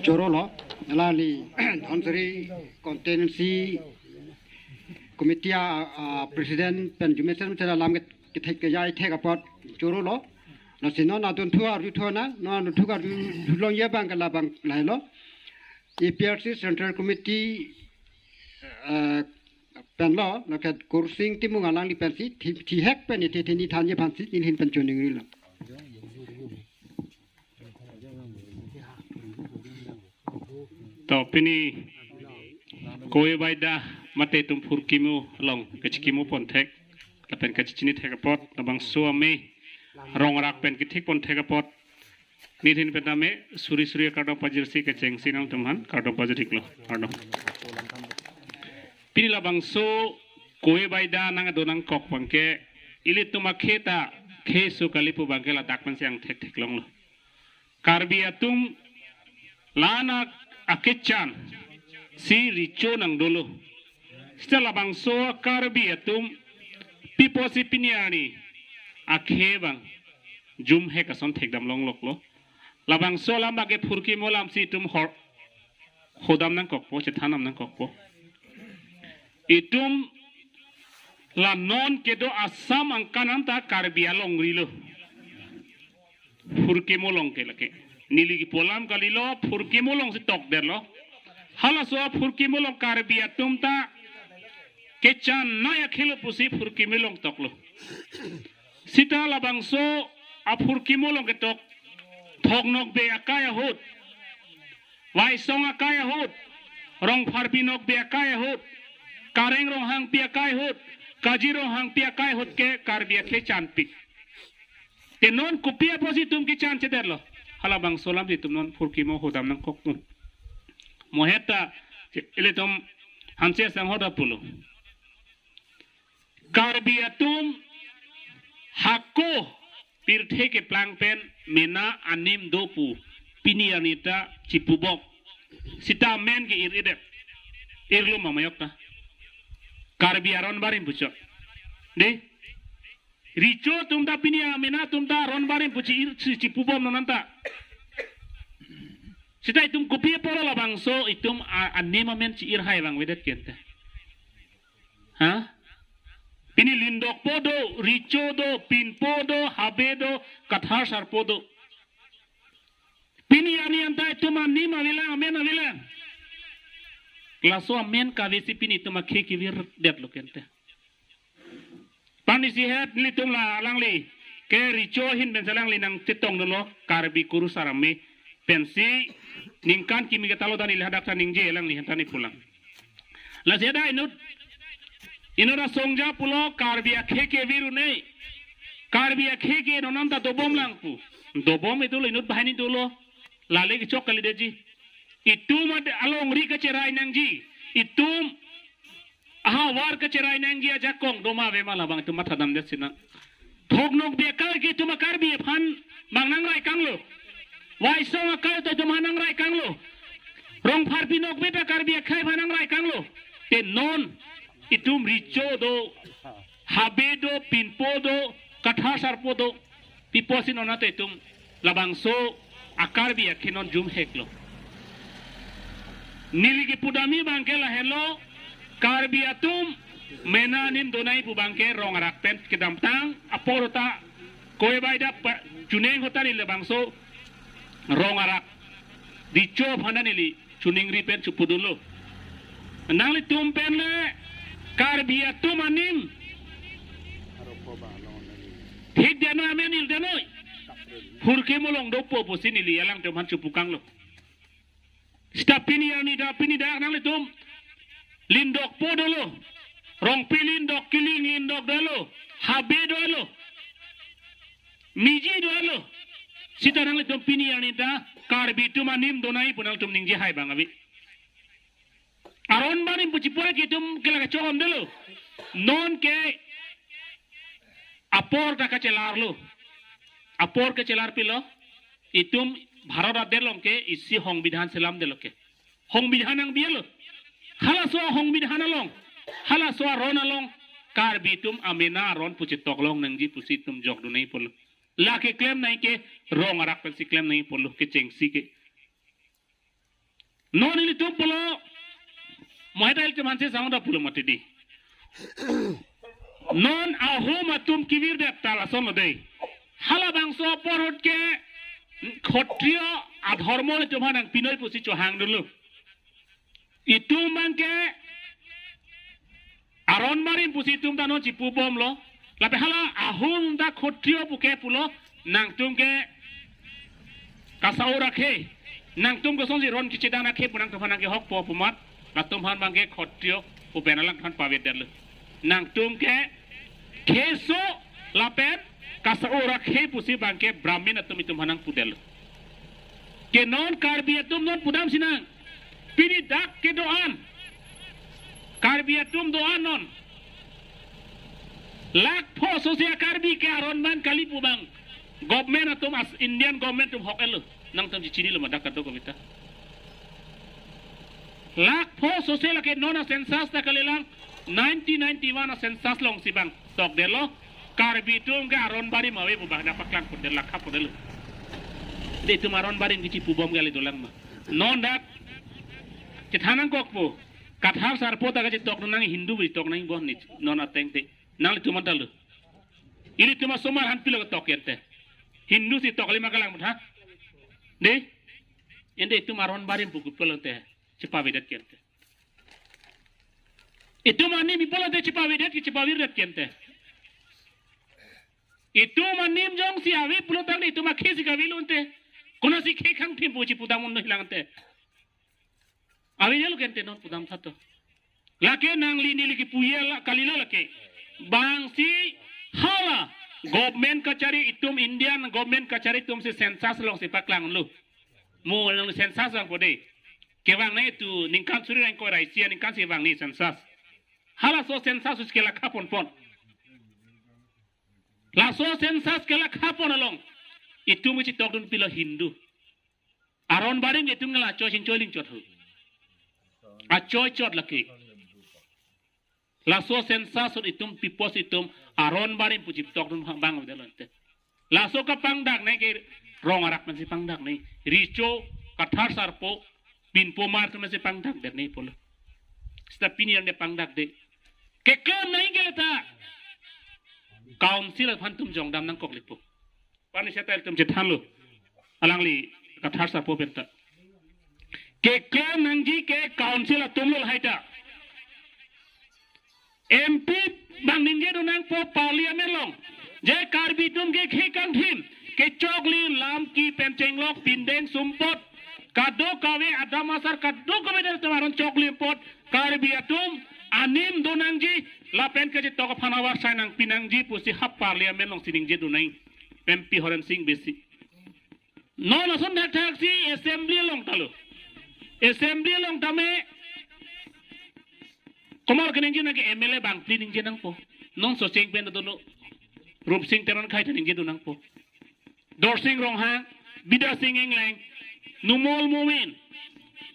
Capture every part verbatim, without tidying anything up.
Choro lo, alangli Dhansiri Constituency Committee a, a President pen jumesen pen alam ke, kethek kejai thek apot choro lo. Lasi non adun thu arju thu na, non adun thu arju thu long ye abang ke labang lahelo. A P H C Central Committee, eh, pen lo, lo ke Kursing Timung alangli pensi, thi, thihek pen ithe theni than ye aphansi, nelihin pen choningrilo. To pini Kove Baida mate itum phurkimo along kachikimo ponthek lapen kachichinithek apot labangso ame rong arak pen kethik ponthek apot nelihin pen tame suri suri akardom pajirsi kechengsi nangtumphan kardom pajir-iklo, kardom. Pini labangso Kove Baida nangdo nangkok abang ke ilitum akhei ta khei so kali pu abang ke ladak pensi angthek theklonglo. Karbi atum la-an akechan si recho nangdolo. Seta labangso Karbi atum pi apotsi pini arni akhei abang jumhek ason thekdam longloklo. Labangso alam abang ke phurkimo alamsi itum hor hodam nangkokpo, chethandam nangkokpo. Itum la non kedo Assam angkan anta Karbi alongri lo. Phurkimo along ke lake. Neli kipu alam kalilo, phurkimo alongsi tokdetlo. Halaso phurkimo along Karbi atum ta kechan nai akhei lo pusi phurkimo along toklo. Seta labangso aphurkimo along ketok Thoknokbe akai ahut, Waisong akai ahut, Rongpharpi Nokbe akai ahut, Kareng Ronghangpi akai ahut, Kaji Ronghangpi akai ahut ke Karbi akhei chanpik. Te non kopi apotsi itum kechan chedetlo? Halabangso alamsi itum non phurkimo hodam nangkokpo. Mo heta ilitum Hanse Sangho ta pulo. Karbi atum hako pirthe keplang pen mena anim do pu pini arni ta chipubom. Seta amen ke ir-edet. Irlo ma majok ta. Karbi aron barim puchot. De? Recho atum ta pini amena atum ta aron barim pu chi-ir chi-, chipubom non anta. Seta itum kopi apotlo labangso itum a-, anim amen chi-ir hai abang avedet ke ante. Ha? Pini Lindokpo do, Recho do, Pinpo do, Habe do, Kathar Sarpo do. Pini arni anta itum anim avelang, amen avelang. Laso amen kavesi pini itum akhei kevirdetlo ke ante. Pini isi het nelitum la alangli ke Recho ahin pensi alangli nangchetongdunlo Karbi kurusar ame pensi ningkan kimi katalo ta neli hadak ta ningje alangli hanta neli pulang. Lasi ada inut, inut asongja pulo Karbi akhei kevir un-e. Karbi akhei ke non anta dobom lang pu. Dobom itu lo inut banghini dolo. Lale kechok kalidetji. Itum ad-, alongri kacherai nangji. Itum ahavar kacherai nangji ajakong do ma ave ma labang itum mathadamdet sinang. Thoknokbe akai ke itum a-Karbi aphan abang nangrai kanglo. Waisong akai ta itum aphan nangrai kanglo. Rongpharpi Nokbe ta Karbi akhei aphan nangrai kanglo. Te non itum Recho do, Habe do, Pinpo do, Kathar Sarpo do. Pi apotsi non anta itum labangso a-Karbi akhei non jumheklo. Neli kipudamji abang ke lahelo, Karbi atum mena anim do nai pu abang ke rong arak pen kedamtang apor ta Kove Baida pa-, chuning ahut ta neli labangso rong arak Recho aphan ta neli chuningri pen chipudunlo. Nanglitum pen le Karbi atum anim thikdet noi, amen irdet noi. Phurkimo along dopo pusi neli alangtum aphan chipu kanglo. Seta pini arni ta pini dak nanglitum Lindokpo dolo. Rongpi Lindok, Kiling Lindok dolo. Habe dolo. Miji dolo. Seta nanglitum pini arni ta Karbi atum anim do nai pu nangtum ningje hai abang ave. Aron barim pu chipore ke itum ke lake chohom dolo. Non ke apor ta kachelarlo. Apor kachelar pilo. Itum Bharat adet along ke isi Songbidhan selamdetlo ke. Songbidhan nangbilo. Halaso Songbidhan along, halaso aron along Karbi atum amena aron pu chetok long nangji pusi itum jokdun nai pulo. Lake klem nai ke rong arak pensi klem nai pulo kechengsi ke. Non ilitum pulo, moheta ilitum hanse sang da pulo mati di. Non ahum atum kevir det ta lason lo dei. Halabangso apor ahut ke Khatriya adhormo ilitum aphan nangpinoi pusi chohang dolo. Itum abang ke aron barim pusi itum ta non chipubomlo. Lapen hala ahum ta Khatriya pu ke pulo, nangtum ke ka-asa-o akhei. Nangtum kosonsi ron kechedan akhei pu nangtum aphan nangkehokpo pu amat, latum aphan abang ke Khatriya pu pen alangphan pavedetlo. Nangtum ke khei aso lapen ka-asa-o akhei pusi abang ke Brahmin atum itum aphan nangpudetlo. Ke non Karbi atum non pudam sinang. Pini dak kedo-an, Karbi atum do-an non. Lakh pho sose a-Karbi ke aron barim kali pu abang government atum, as Indian government atum hok-etlo. Nangtum chichinilo ma dak kadokave ta? Lakh pho sose lake non a-census ta kalilang, nineteen ninety-one a-census alongsi abang tokdetlo. Karbi atum ke aron barim ave pu abang nangpaklangpon det, lakha pondetlo. Dei, itum aron barim ke chipubom kali dolang ma? Non dak chethan nangkokpo. Kathar sarpo ta kachetokdun nang, Hindu pu tok nang bon ni non ateng te. Nanglitum anta lo. Ilitum asomar aphan pilo ketok ente? Hindu si tok lima kalang mutha. Dei? Ente itum aron barim pu ke pulo ente chepavedet ke ente? Itum anim pu pulo ente chepavedet ke, chepavirdet ke ente? Itum anim jongsi ave pulo tangte itum akhei si kavelo ente. Konatsi khei kangthim pu chipudam un-e lang ente? Avedetlo ke ente, non pudamtha to. Lake nangli neli kipu ya la kalilo lake. Bangsi hala government kachari itum, Indian government kachari atumsi census alongsi paklanglo. Mo nang census abang po dei. Kevang nangji tu ningkan suri ra ingkoi ra isi aningkan si vang nangji census. Halaso census ke lakha ponpon. Laso census ke lakha pon along itum kachetokdun pilo, Hindu. Aron barim itum ke la choi chin choi ling chot ho. Achoi chot lake. Laso census ahut itum pi apotsi itum aron barim pu chiptokdun bang, bang avedetlo ente? Laso kapangdak nangji ke rong arak pensi pangdak nangji. Recho, Kathar sarpo, pinpo mar atum pensi pangdakdet nangji pulo. Seta pini ante pangdakde. Keklem nangji ke lata council aphan itum jongdam nangkoklepo. Pani seta ilitum chethanlo. Alangli Kathar sarpo pen ta. Keklem nangji ke council atumlo lahai ta. M P abang ningjedun nangpo parliament along. Je Karbi atum ke khei kangthim, kechoklim, lamki pen chenglok, pindeng sumpot, kadokave adam asar, kadokave atum aron choklim apot Karbi atum anim do nangji, lapen kachetok aphan avarsai nangpi nangji pusi ha parliament alongsi ningjedun nang M P Horen Sing Bey si. Non ason thakthak si assembly along ta lo. Assembly along tame komat keningje nang ke M L A bangphli ningje nangpo. Non Socheng pen ta dolo. Rupsing Teronkhai ta ningjedun nangpo. Dorsing Ronghang, Bidya Sing Engleng, Numal Momin.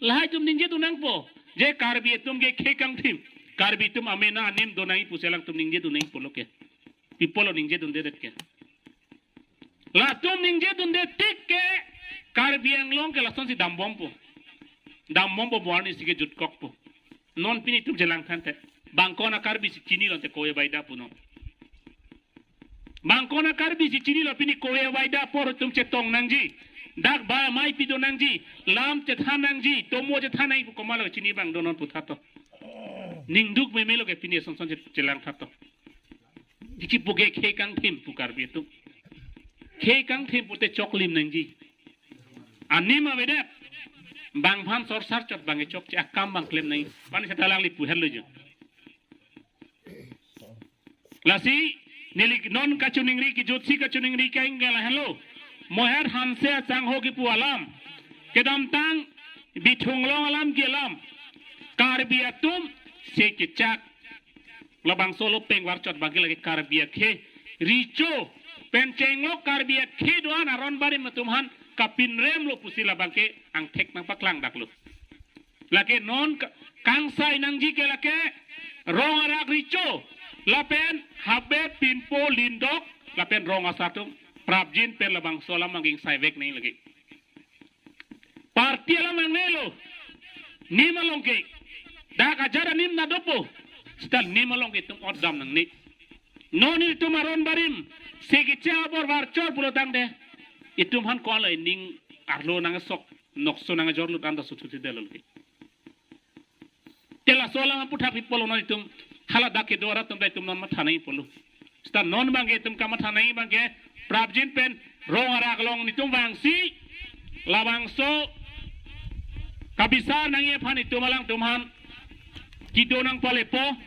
Lahai atum ningjedun nangpo. Je Karbi atum ke khei kangthim, Karbi atum amena anim do nangji pusi alangtum ningjedun nangji pulo ke. Pi apotlo ningjedundedet ke? Latum ningjedunde tik ke Karbi Anglong ke lasonsi dambompo. Dambompo, bo arnisi ke jutkokpo. Non pini itum chelang than te. Bang ko-an a-Karbi si chinilo ante Kowe Baida pu non? Bang ko-an a-Karbi si chinilo pini Kowe Baida apor itum chetong nangji? Dak ba amei pi do nangji, lam chethan nangji, tomo chethan nangji pu komatlo chini abang do non putha to? Ningduk memelo ke pini ason son che-, chelang tha to. Ichi pu ke khei kangthim pu Karbi atum. Khei kangthim pute choklim nangji. Anim avedet. Bang aphan sorsar chot, bang kechokche akam abang klem nangji. Pani seta alangli puhenlo jo. Lasi neli non kachiningri, kejutsi kachiningri ke ingke lahenlo. Moher Hanse asangho kipu alam, kedamtang Bithung Long alam ke alam, Karbi atum se kechak. Labangso lo pengvar chot abang ke lake Karbi akhei. Recho pen chenglok Karbi akhei do-an aron barim atum aphan kapinremlo pusi labang ke angthek nangpaklangdaklo. Lake non ka-, kangsai nangji ke lake rong arak recho, lapen habet, pinpo, lindok, lapen rong asar atum prapjin pen labangso alam abang ingsaivek nangji lake. Party alam nangnelo. Nim along ke. Dak ajat anim na dopo. Seta nim along ke itum otdam nangne. Non itum aron barim. Segi cha abor varchor pulo tangte. Itum aphan ko-an lo ning arlo nang sok. Nokso nang jorlut anta suthuti delo ke. Te laso alam aphuthak pi pulo non itum. Hala dak kedo arat atum ta itum non matha nangji pulo. Seta non abangke itum kamatha nangji abangke prapjin pen rong arak along itum vangsi labangso kabisar nangji aphan itum alangtum aphan kedo nangpalepo.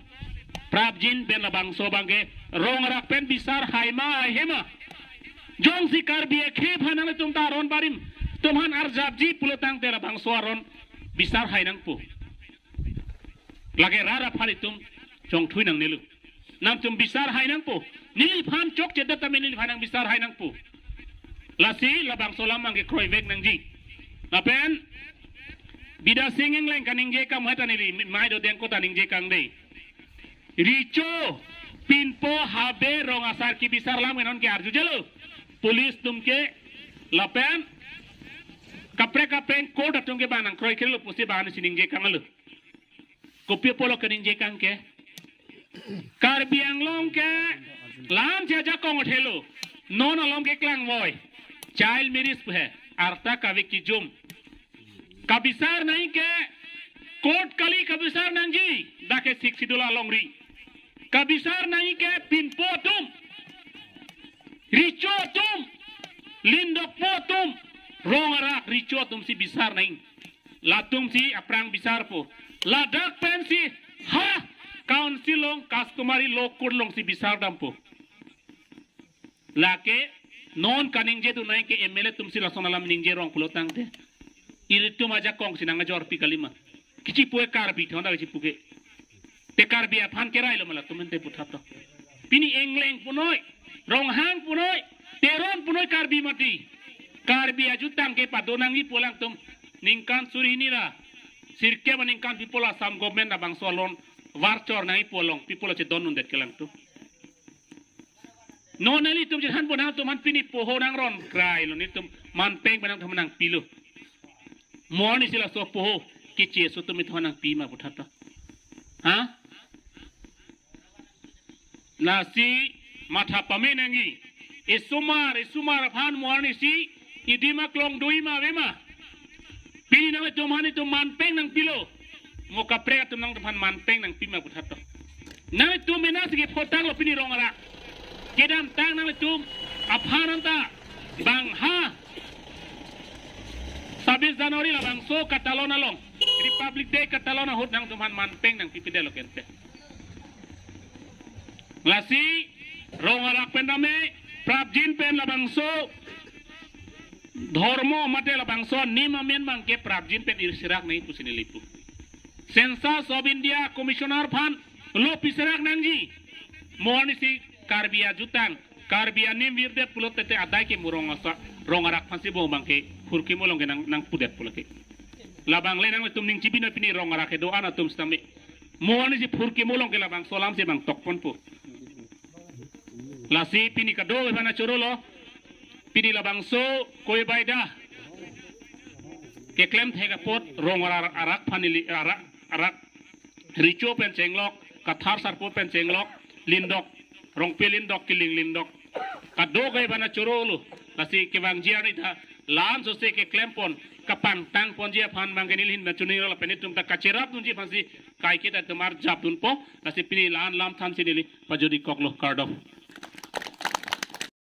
Prapjin pen labangso abangke rong arak pen bisar hai ma hai he ma. Jongsi Karbi akhei aphan nangtum ta aron barim atum aphan arjapji pulo tangte labangso aron bisar hai nangpo. Lake rat aphan itum chongthui nangnelo. Nangtum bisar hai nangpo. Neliphan chokche det tame neliphan nang bisar hai nangpo. Lasi labangso alam abangke kroivek nangji. Lapen Bidya Sing Engleng kaningje akam heta neli mai do dengko ta ningje kang dei. Recho, pinpo, habe, rong asar kebisar alam ke non ke arjujelo. Police atum ke lapen kaprek kaprek court atum ke bang nangkroikre lo pusi bang nangsi ningje kanglo. Kopi apotlo kaningje kang ke? Karbi Anglong ke la-an si ajakong athelo. Non along ke klangvoi. Child marriage pu he. Arta kave kijum. Kabisar nangji ke court kali kabisar nangji. Dak ke Sixth Schedule alongri. Kabisar nangji ke pinpo atum, recho atum, lindokpo atum, rong arak recho atum si bisar nangji. Latum si aphrang bisarpo. Ladak pensi ha council along customary law court alongsi bisar dampo. Lake non kaningje tu nangji ke M L A atum si lason alam ningje rong pulo tangte. Ilitum ajakong si nangajorpi kalima. Kichi pu ke Karbi thonda kichi pu ke. Te Karbi aphan kerai lo ma latum ente puthot to. Pini Engleng punoi, Ronghang punoi, Teron punoi Karbi mati. Karbi ajutang ke pado nangji pu alangtum ningkan suri hini ra sirkep aningkan pi pulo Assam government labangso along varchor nangji pu along pi pulo chedon undet ke alangtum. Non nelitum chethanpo nangtum aphan pini poho nangron krai lo, netum manpeng pen nangtum aphan nangpilo. Mo arnisi laso poho keche aso atum itum aphan nangpi ma puthot to. Ha? Lasi matha pame nangji. Isomar, isomar aphan mo arnisi idim aklong doji ma ave ma. Pini nanglitum aphan itum manpeng nangpilo. Mo kaprek atum nangtum aphan manpeng nangpi ma puthot to. Nanglitum mena si kepotanglo pini rong arak. Kedamtang nanglitum aphan anta bang ha sabis January labangso katalon along, Republic Day katalon ahut nangtum aphan manpeng nangpipedet lo kente. Lasi rong arak pen tame prapjin pen labangso dhormo mate labangso nim amen abangke prapjin pen irsirak nangji pusi neli pu. Census of India Commissioner aphan lo piserak nangji. Mo arnisi Karbi ajutang, Karbi anim virdet pulote te adai ke mo rong asa, rong arak aphansi bong abangke phurkimo along ke nang, nangpudet pulo ke. Labang le nangtum ning chibinoi pini rong arak kedo-an atum sitame. Mo arnisi phurkimo along ke labangso alam si bang tokponpo. Lasi pini kadokave aphan achoro lo. Pini labangso koi baida keklem thek apot rong arak, arak aphan ili, arak, arak recho pen chenglok, kathar sarpo pen chenglok, lindok, Rongpi lindok, Kiling lindok. Kadokave aphan achoro lo. Lasi kevangji arni ta la-an sose keklempon, kapangtangponji aphan abangke neli ahin pen choningri lo lapen netum ta kacherapdunji aphansi kaiketa atum arjapdunpo. Lasi pini la-an lam thansi neli pajut-ik koklo, kardom.